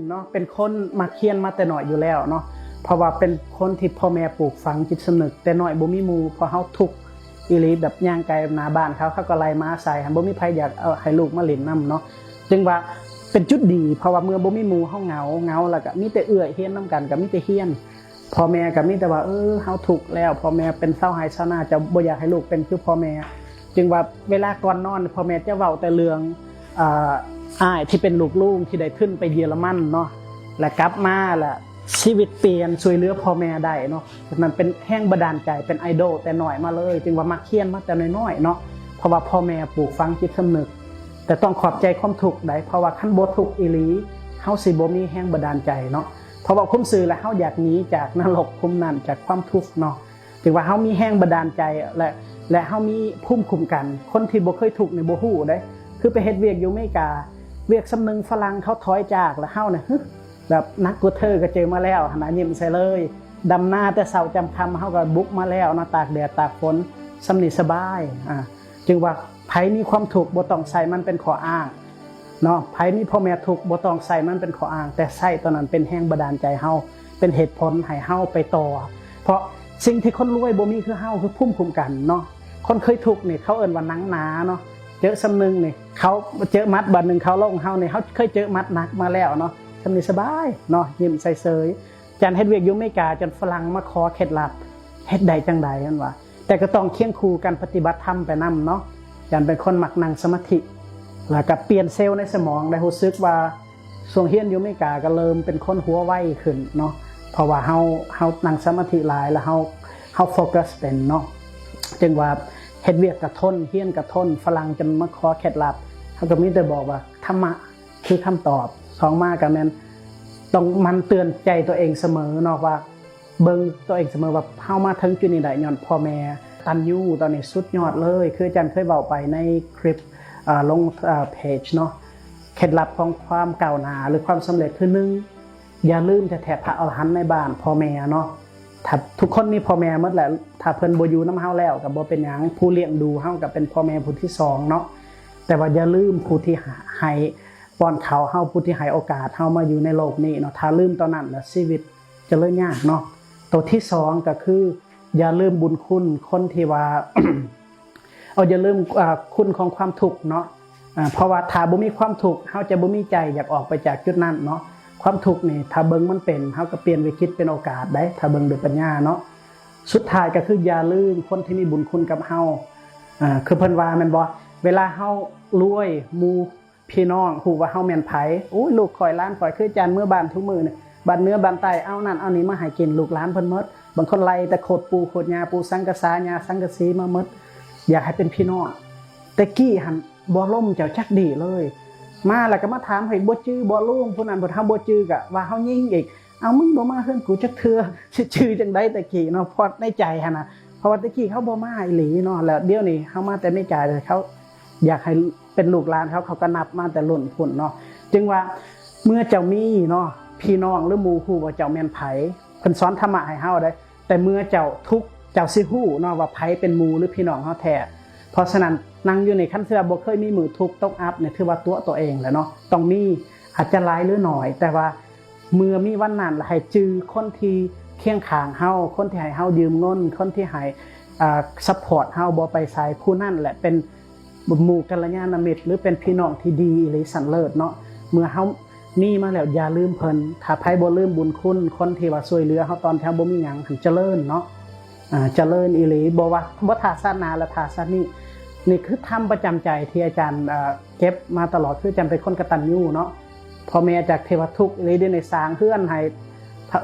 ເນາະ ເປັນຄົນມັກຮຽນມາແຕ່ນ້ອຍຢູ່ແລ້ວເນາະ ເພາະວ່າເປັນຄົນທີ່ພໍ່ແມ່ປູກຝັງຈິດສຳນຶກແຕ່ນ້ອຍ ບໍ່ມີໝູ່ ເພາະເຮົາທຸກອີ່ຫຼີ ແບບຍ່າງໄກໜ້າບ້ານເຂົາ ເຂົາກໍໄລ່ມາໃສ່ ບໍ່ມີໃຜຢາກເອົາໃຫ້ລູກມາຫຼິ້ນນຳເນາະ ຈຶ່ງວ່າເປັນຈຸດດີ ເພາະວ່າເມື່ອບໍ່ມີໝູ່ເຮົາເຫງົາ ເຫງົາ ແລ້ວກໍມີແຕ່ເອື້ອຍຮຽນນຳກັນ ກໍມີແຕ່ຮຽນ ພໍ່ແມ່ກໍມີແຕ່ວ່າ ເອີ ເຮົາທຸກແລ້ວ ພໍ່ແມ່ເປັນຊາວໄຮ່ຊາວນາ ເຈົ້າບໍ່ຢາກໃຫ້ລູກເປັນຄືພໍ່ແມ່ ຈຶ່ງວ່າເວລາກ່ອນນອນ ພໍ່ແມ່ຈະເວົ້າແຕ່ເລື່ອງ ອາ ອ້າຍທີ່ເປັນລູກລຸງທີ່ໄດ້ທຶນໄປເຢຍລະມັນເນາະ ແລະກັບມາ ແລະຊີວິດປ່ຽນ ຊ່ວຍເຫຼືອພໍ່ແມ່ໄດ້ເນາະ ນັ້ນເປັນແຮງບັນດານໃຈ ເປັນໄອດອລແຕ່ນ້ອຍມາເລີຍ ຈຶ່ງວ່າມັກຮຽນມາແຕ່ນ້ອຍໆເນາະ ເພາະວ່າພໍ່ແມ່ປູກຝັງຈິດສຳນຶກ ແຕ່ຕ້ອງຂອບໃຈຄວາມທຸກໃດ໋ ເພາະວ່າຄັນບໍ່ທຸກອີ່ຫຼີ ເຮົາຊິບໍ່ມີແຮງບັນດານໃຈເນາະ ເພາະເວົ້າຄວາມຊື່ແລ້ວ ເຮົາຢາກໜີຈາກນະລົກຂຸມນັ້ນ ຈາກຄວາມທຸກເນາະ ຖືວ່າເຮົາມີແຮງບັນດານໃຈ ແລະ ແລະເຮົາມີພູມຄຸ້ມກັນ ຄົນທີ່ບໍ່ເຄີຍທຸກນີ້ບໍ່ຮູ້ເດ້ ຄືໄປເຮັດວຽກຢູ່ອາເມລິກາ ວຽກສ່ຳໜຶ່ງຝຣັ່ງເຂົາຖອຍຈາກ ແລະເຮົານີ້ ຮຶ ແບບໜັກກວ່າເທີກໍເຈີມາແລ້ວຫັ້ນນະ ຍິ້ມໃສ່ເລີຍ ດຳນາແຕ່ເຊົ້າຈຳຄ່ຳ ເຮົາກໍບຸກມາແລ້ວເນາະ ຕາກແດດຕາກຝົນ ສ່ຳນີ້ສະບາຍ ອາ ຈຶ່ງວ່າໃຜມີຄວາມທຸກບໍ່ຕ້ອງໃຊ້ມັນເປັນຂໍ້ອ້າງ ເນາະ ໃຜມີພໍ່ແມ່ທຸກບໍ່ຕ້ອງໃຊ້ມັນເປັນຂໍ້ອ້າງ ແຕ່ໃຊ້ຕົວນັ້ນເປັນແຮງບັນດານໃຈເຮົາ ເປັນເຫດຜົນໃຫ້ເຮົາໄປຕໍ່ ເພາະສິ່ງທີ່ຄົນລວຍບໍ່ມີຄືເຮົາ ຄືພູມຄຸ້ມກັນເນາະ ຄົນເຄີຍທຸກນີ້ເຂົາເອີ້ນວ່າໜັງໜາເນາະ ເຈີສ່ຳໜຶ່ງນີ້ ເຂົາເຈີໝັດບາດໜຶ່ງເຂົາລົງ ເຮົານີ້ ເຮົາເຄີຍເຈີໝັດໜັກມາແລ້ວເນາະ ສ່ຳນີ້ສະບາຍເນາະ ຍິ້ມໃສ່ເສີຍ ຈັນເຮັດວຽກຢູ່ອາເມລິກາ ຈົນຝຣັ່ງມາຂໍເຄັດລັບ ເຮັດໄດ້ຈັ່ງໃດ ເພິ່ນວ່າ ແຕ່ກໍຕ້ອງຄຽງຄູ່ກັນປະຕິບັດທຳໄປນຳເນາະ ຈັນເປັນຄົນມັກນັ່ງສະມາທິ ແລ້ວກໍປ່ຽນເຊວໃນສະໝອງ ໄດ້ຮູ້ສຶກວ່າຊ່ວງຮຽນຢູ່ອາເມລິກາກໍເລີ່ມເປັນຄົນຫົວໄວຂຶ້ນເນາະ ເພາະວ່າເຮົາ ເຮົານັ່ງສະມາທິຫຼາຍ ແລ້ວເຮົາ ເຮົາໂຟກັສເປັນເນາະ ຈຶ່ງວ່າເຮັດວຽກກໍທົນ ຮຽນກໍທົນ ຝຣັ່ງຈົນມາຂໍເຄັດລັບ ເຮົາກໍມີແຕ່ບອກວ່າທຳມະ ຄືຄຳຕອບ ສອງມາກໍແມ່ນຕ້ອງໝັ່ນເຕືອນໃຈຕົວເອງສະເໝີເນາະ ວ່າເບິ່ງຕົວເອງສະເໝີວ່າເຮົາມາເຖິງຈຸດນີ້ໄດ້ຍ້ອນພໍ່ແມ່ ຕັນຍູຕອນນີ້ສຸດຍອດເລີຍ ຄືອາຈານເຄີຍເວົ້າໄປໃນຄລິບ ອາ ລົງ ອາ ເພຈເນາະ ເຄັດລັບຂອງຄວາມກ້າວໜ້າ ຫຼື ຄວາມສຳເລັດ ຄືໜຶ່ງ ຢ່າລືມແທ້ໆ ພະອໍລະຫັນໃນບ້ານ ພໍ່ແມ່ເນາະ ຖ້າທຸກຄົນມີພໍ່ແມ່ໝົດແຫຼະ ຖ້າເພິ່ນບໍ່ຢູ່ນຳເຮົາແລ້ວກໍບໍ່ເປັນຫຍັງ ຜູ້ລ້ຽງດູເຮົາກໍເປັນພໍ່ແມ່ຜູ້ທີສອງເນາະ ແຕ່ວ່າຢ່າລືມຜູ້ທີ່ໃຫ້ ປ້ອນເຂົ້າເຮົາ ຜູ້ທີ່ໃຫ້ໂອກາດເຮົາມາຢູ່ໃນໂລກນີ້ເນາະ ຖ້າລືມຕອນນັ້ນລະຊີວິດຈະເລີນຍາກເນາະ ໂຕທີສອງກໍຄື ຢ່າລືມບຸນຄຸນຄົນທີ່ວ່າ ເອົາ ຢ່າລືມ ອາ ຄຸນຂອງຄວາມທຸກເນາະ ອາ ເພາະວ່າຖ້າບໍ່ມີຄວາມທຸກ ເຮົາຈະບໍ່ມີໃຈຢາກອອກໄປຈາກຈຸດນັ້ນເນາະ ຄວາມທຸກນີ້ ຖ້າເບິ່ງມັນເປັນ ເຮົາກໍປ່ຽນວິກິດເປັນໂອກາດໄດ໋ ຖ້າເບິ່ງດ້ວຍປັນຍາເນາະ ສຸດທ້າຍກໍຄື ຢ່າລືມຄົນທີ່ມີບຸນຄຸນກັບເຮົາ ອາ ຄືເພິ່ນວ່າແມ່ນບໍ່ ເວລາເຮົາລວຍ ໝູ່ ພີ່ນ້ອງຮູ້ວ່າເຮົາແມ່ນໃຜ ໂອ້ຍ ລູກຂ້ອຍ ຫຼານຂ້ອຍ ຄືອາຈານເມືອບ້ານທຸກມື້ນີ້ ບ້ານເໜືອບ້ານໃຕ້ ເອົານັ້ນເອົານີ້ມາໃຫ້ກິນ ລູກຫຼານເພິ່ນໝົດ ບາງຄົນໄລ່ແຕ່ໂຄດປູໂຄດຍ່າ ປູສັງກະສາ ຍ່າສັງກະສີມາໝົດ ຢາກໃຫ້ເປັນພີ່ນ້ອງ ແຕ່ກີ້ຫັ້ນບໍ່ລົມເຈົ້າຈັກດີ້ເລີຍ ມາແລ້ວກໍມາຖາມ ເຮີ້ຍ ບໍ່ຈື່ບໍ່ ລຸງຜູ້ນັ້ນ ເພິ່ນ ເຮົາບໍ່ຈື່ ກໍວ່າເຮົາຍິງອີກ ເອົາ ມຶງບໍ່ມາເຮືອນກູຈັກເທື່ອ ຊິຈື່ຈັ່ງໃດແຕ່ກີ້ເນາະ ເພາະໃນໃຈຫັ້ນນະ ເພາະວ່າແຕ່ກີ້ເຂົາບໍ່ມາອີ່ຫຼີເນາະ ແລ້ວດຽວນີ້ເຮົາມາແຕ່ອາເມລິກາ ເຂົາຢາກໃຫ້ເປັນລູກຫຼານເຂົາ ເຂົາກໍນັບມາແຕ່ລຸ້ນພຸ້ນເນາະ ຈຶ່ງວ່າເມື່ອເຈົ້າມີເນາະ ພີ່ນ້ອງ ຫຼື ໝູ່ຮູ້ວ່າເຈົ້າແມ່ນໃຜ ເພິ່ນສອນທຳມະໃຫ້ເຮົາເດ້ ແຕ່ເມື່ອເຈົ້າທຸກ ເຈົ້າຊິຮູ້ເນາະວ່າໃຜເປັນໝູ່ ຫຼື ພີ່ນ້ອງເຮົາແທ້ ເພາະສະນັ້ນ ນັ່ງຢູ່ນີ້ ຄັນເທື່ອບໍ່ເຄີຍມີມື້ທຸກຕົກອັບນີ້ ຖືວ່າຕົວະຕົວເອງແຫຼະເນາະ ຕ້ອງມີ ອາດຈະຫຼາຍ ຫຼື ໜ້ອຍ ແຕ່ວ່າ ເມື່ອມີວັນນັ້ນລະໃຫ້ຈື່ຄົນທີ່ຄຽງຂ້າງເຮົາ ຄົນທີ່ໃຫ້ເຮົາຢືມເງິນ ຄົນທີ່ໃຫ້ ອາ ຊັບພອດເຮົາບໍ່ໄປໃສ ຜູ້ນັ້ນແຫຼະເປັນໝູ່ກັນລະຍານະມິດ ຫຼື ເປັນພີ່ນ້ອງທີ່ດີອີ່ຫຼີ ຊັ້ນເລີດເນາະ ເມື່ອເຮົາມີມາແລ້ວຢ່າລືມເພິ່ນ ຖ້າໃຜບໍ່ລືມບຸນຄຸນ ຄົນທີ່ວ່າຊ່ວຍເຫຼືອເຮົາຕອນທີ່ເຮົາບໍ່ມີຫຍັງຫັ້ນ ຈະເລີນເນາະ ອາ ຈະເລີນອີ່ຫຼີ ບໍ່ວ່າ ບໍ່ຖ້າຊາດໜ້າ ແລະ ຖ້າຊາດນີ້ ນີ້ຄືທຳປະຈຳໃຈທີ່ອາຈານ ເອີ ເກັບມາຕະຫຼອດ ຄືອາຈານເປັນຄົນກະຕັນຍູເນາະ ພໍ່ແມ່ຈາກທີ່ວ່າທຸກອີ່ຫຼີ ດຽວນີ້ສ້າງເຮືອນໃຫ້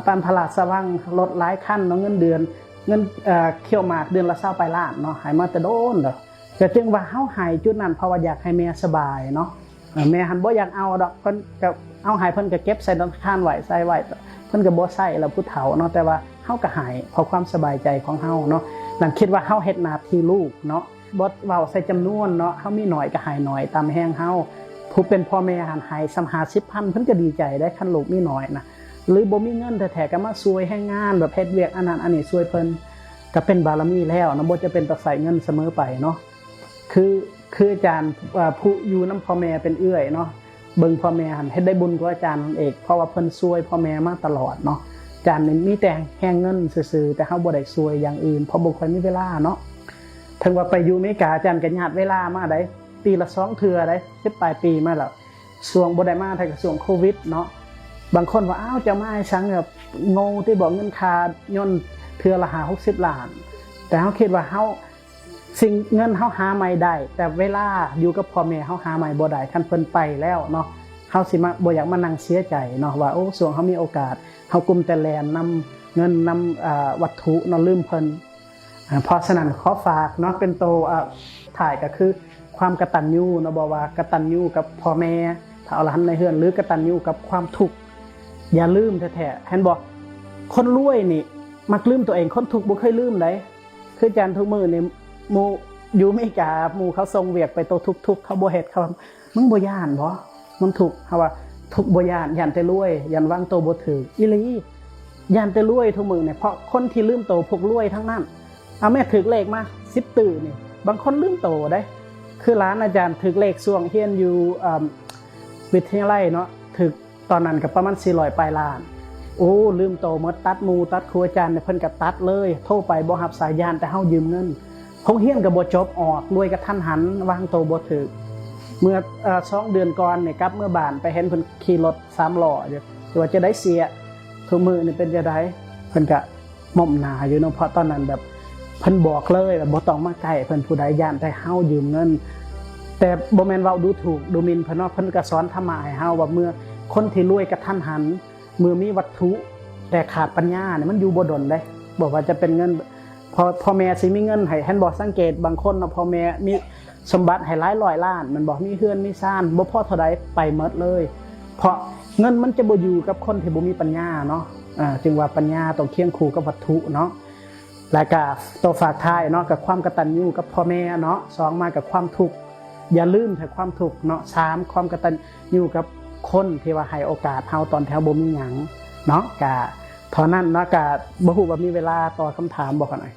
ຕາມພະລາຊະວັງ ລົດຫຼາຍຄັນເນາະ ເງິນເດືອນ ເງິນ ເອີ ຂ້ຽວໝາກເດືອນລະຊາວປາຍລ້ານເນາະ ໃຫ້ມາແຕ່ດົນແລ້ວ ກໍຈຶ່ງວ່າເຮົາໃຫ້ຈຸດນັ້ນ ເພາະວ່າຢາກໃຫ້ແມ່ສະບາຍເນາະ ເອີ ແມ່ຫັ້ນບໍ່ຢາກເອົາດອກ ເພິ່ນກໍເອົາໃຫ້ ເພິ່ນກໍເກັບໃສ່ທະນາຄານໄວ້ ໃສ່ໄວ້ ເພິ່ນກໍບໍ່ໃຊ້ແລ້ວ ຜູ້ເຖົ້າເນາະ ແຕ່ວ່າເຮົາກໍໃຫ້ ເພາະຄວາມສະບາຍໃຈຂອງເຮົາເນາະ ນັ້ນຄິດວ່າເຮົາເຮັດໜ້າທີ່ລູກເນາະ ບໍ່ເວົ້າໃສ່ຈຳນວນເນາະ ເຮົາມີໜ້ອຍກໍໃຫ້ໜ້ອຍຕາມແຮງເຮົາ ຜູ້ເປັນພໍ່ແມ່ຫັ້ນໃຫ້ສ່ຳຫ້າສິບພັນ ເພິ່ນກໍດີໃຈໄດ໋ ຄັນລູກມີໜ້ອຍນະ ຫຼື ບໍ່ມີເງິນແທ້ໆ ກໍມາຊ່ວຍແຮງງານ ແບບເຮັດວຽກອັນນັ້ນອັນນີ້ຊ່ວຍເພິ່ນ ກໍເປັນບາລະມີແລ້ວເນາະ ບໍ່ຈຳເປັນຕ້ອງໃຊ້ເງິນສະເໝີໄປເນາະ ຄື ຄືອາຈານ ເອີ ຜູ້ຢູ່ນຳພໍ່ແມ່ເປັນເອື້ອຍເນາະ ເບິ່ງພໍ່ແມ່ຫັ້ນເຮັດໄດ້ບຸນກວ່າອາຈານເອກ ເພາະວ່າເພິ່ນຊ່ວຍພໍ່ແມ່ມາຕະຫຼອດເນາະ. ອາຈານນີ້ມີແຕ່ແຮງເງິນຊື່ໆ ແຕ່ເຮົາບໍ່ໄດ້ຊ່ວຍຢ່າງອື່ນ ເພາະບໍ່ຄ່ອຍມີເວລາເນາະ. ເຖິງວ່າໄປຢູ່ອາເມລິກາ ອາຈານກໍຍາດເວລາມາໄດ໋ ປີລະສອງເທື່ອໄດ໋ ສິບປາຍປີມາແລ້ວ. ຊ່ວງບໍ່ໄດ້ມາ ແທ້ກໍຊ່ວງໂຄວິດເນາະ. ບາງຄົນວ່າ ອ້າວ ເຈົ້າມາອີຫຍັງ ແບບໂງ່ຕິ ບໍ່ເງິນຄ່າຍົນເທື່ອລະຫ້າຫົກສິບລ້ານ. ແຕ່ເຮົາຄິດວ່າເຮົາ ສິ່ງເງິນເຮົາຫາໃໝ່ໄດ້ ແຕ່ເວລາຢູ່ກັບພໍ່ແມ່ເຮົາຫາໃໝ່ບໍ່ໄດ້. ຄັນເພິ່ນໄປແລ້ວເນາະ ເຮົາຊິມາ ບໍ່ຢາກມານັ່ງເສຍໃຈເນາະ ວ່າ ໂອ້ ຊ່ວງເຮົາມີໂອກາດ ເຮົາກຸມແຕ່ແລ່ນນຳເງິນ ນຳ ເອີ ວັດຖຸເນາະ ລືມເພິ່ນ. ເພາະສະນັ້ນຂໍຝາກເນາະ ເປັນໂຕ ເອີ ທ້າຍກໍຄືຄວາມກະຕັນຍູເນາະ ບໍ່ວ່າກະຕັນຍູກັບພໍ່ແມ່ ຖ້າເອົາລະຫັນໃນເຮືອນ ຫຼື ກະຕັນຍູກັບຄວາມທຸກ. ຢ່າລືມແທ້ໆ ເຫັນບໍ່ ຄົນລວຍນີ້ມັກລືມຕົວເອງ ຄົນທຸກບໍ່ເຄີຍລືມໃດ໋. ຄືຈັນທຸກມື້ນີ້ ໝູ່ຢູ່ອາເມລິກາ ໝູ່ເຂົາສົ່ງວຽກໄປ ໂຕທຸກໆ ເຂົາບໍ່ເຮັດ ເຂົາວ່າ ມຶງບໍ່ຢ້ານບໍ່? ມັນທຸກ. ເຮົາວ່າ ທຸກບໍ່ຢ້ານ ຢ້ານແຕ່ລວຍ ຢ້ານວາງໂຕບໍ່ຖືກ. ອີ່ຫຼີ ຢ້ານແຕ່ລວຍທຸກມື້ນີ້ ເພາະຄົນທີ່ລືມໂຕພວກລວຍທັງນັ້ນ. ເອົາແມ້ ຖືກເລກມາສິບຕື້ນີ້ ບາງຄົນລືມໂຕເດ້. ຄືຫຼານອາຈານຖືກເລກຊ່ວງຮຽນຢູ່ ເອີ ວິທະຍາໄລເນາະ ຖືກ ຕອນນັ້ນກໍປະມານສີ່ຮ້ອຍປາຍລ້ານ. ໂອ້ ລືມໂຕໝົດ ຕັດໝູ່ຕັດຄູອາຈານ ເພິ່ນກໍຕັດເລີຍ ໂທໄປບໍ່ຮັບສາຍ ຢ້ານແຕ່ເຮົາຢືມເງິນ. ໂຮງຮຽນກໍບໍ່ຈົບ ອອກລວຍກະທັນຫັນ ວາງໂຕບໍ່ຖືກ. ເມື່ອ ເອີ ສອງເດືອນກ່ອນນີ້ ກັບເມືອບ້ານໄປເຫັນເພິ່ນຂີ່ລົດສາມລໍ້ຢູ່ ວ່າຈະໄດ້ເສຍ ທຸກມື້ນີ້ເປັນຈັ່ງໃດ? ເພິ່ນກະ ໝົມໜາຢູ່ເນາະ ເພາະຕອນນັ້ນແບບເພິ່ນບອກເລີຍ ແບບບໍ່ຕ້ອງມາໃກ້ເພິ່ນຜູ້ໃດ ຢ້ານແຕ່ເຮົາຢືມເງິນ. ແຕ່ບໍ່ແມ່ນເວົ້າດູຖູກດູໝິ່ນເພິ່ນເນາະ ເພິ່ນກໍສອນທຳມະໃຫ້ເຮົາວ່າ ເມື່ອຄົນທີ່ລວຍກະທັນຫັນ ເມື່ອມີວັດຖຸແຕ່ຂາດປັນຍານີ້ ມັນຢູ່ບໍ່ດົນເດ້. ບໍ່ວ່າຈະເປັນເງິນ ພໍ່ ພໍ່ແມ່ຊິມີເງິນໃຫ້ ເຫັນບໍ່? ສັງເກດບາງຄົນເນາະ ພໍ່ແມ່ມີ ສົມບັດໃຫ້ຫຼາຍຮ້ອຍລ້ານ ແມ່ນບໍ່? ມີເຮືອນມີຊານ ບໍ່ພໍເທົ່າໃດ ໄປໝົດເລີຍ. ເພາະເງິນມັນຈະບໍ່ຢູ່ກັບຄົນທີ່ບໍ່ມີປັນຍາເນາະ. ອາ ຈຶ່ງວ່າປັນຍາຕ້ອງຄຽງຄູ່ກັບວັດຖຸເນາະ. ແລະກະໂຕຝາກທ້າຍເນາະ ກະຄວາມກະຕັນຍູກັບພໍ່ແມ່ເນາະ. ສອງມາກະຄວາມທຸກ ຢ່າລືມແທ້ຄວາມທຸກເນາະ. ສາມ ຄວາມກະຕັນຍູກັບຄົນທີ່ວ່າໃຫ້ໂອກາດເຮົາຕອນທີ່ເຮົາບໍ່ມີຫຍັງເນາະ. ກະເທົ່ານັ້ນເນາະ. ກະບໍ່ຮູ້ວ່າມີເວລາຕໍ່ຄຳຖາມບໍ່? ຂະໜ້ອຍ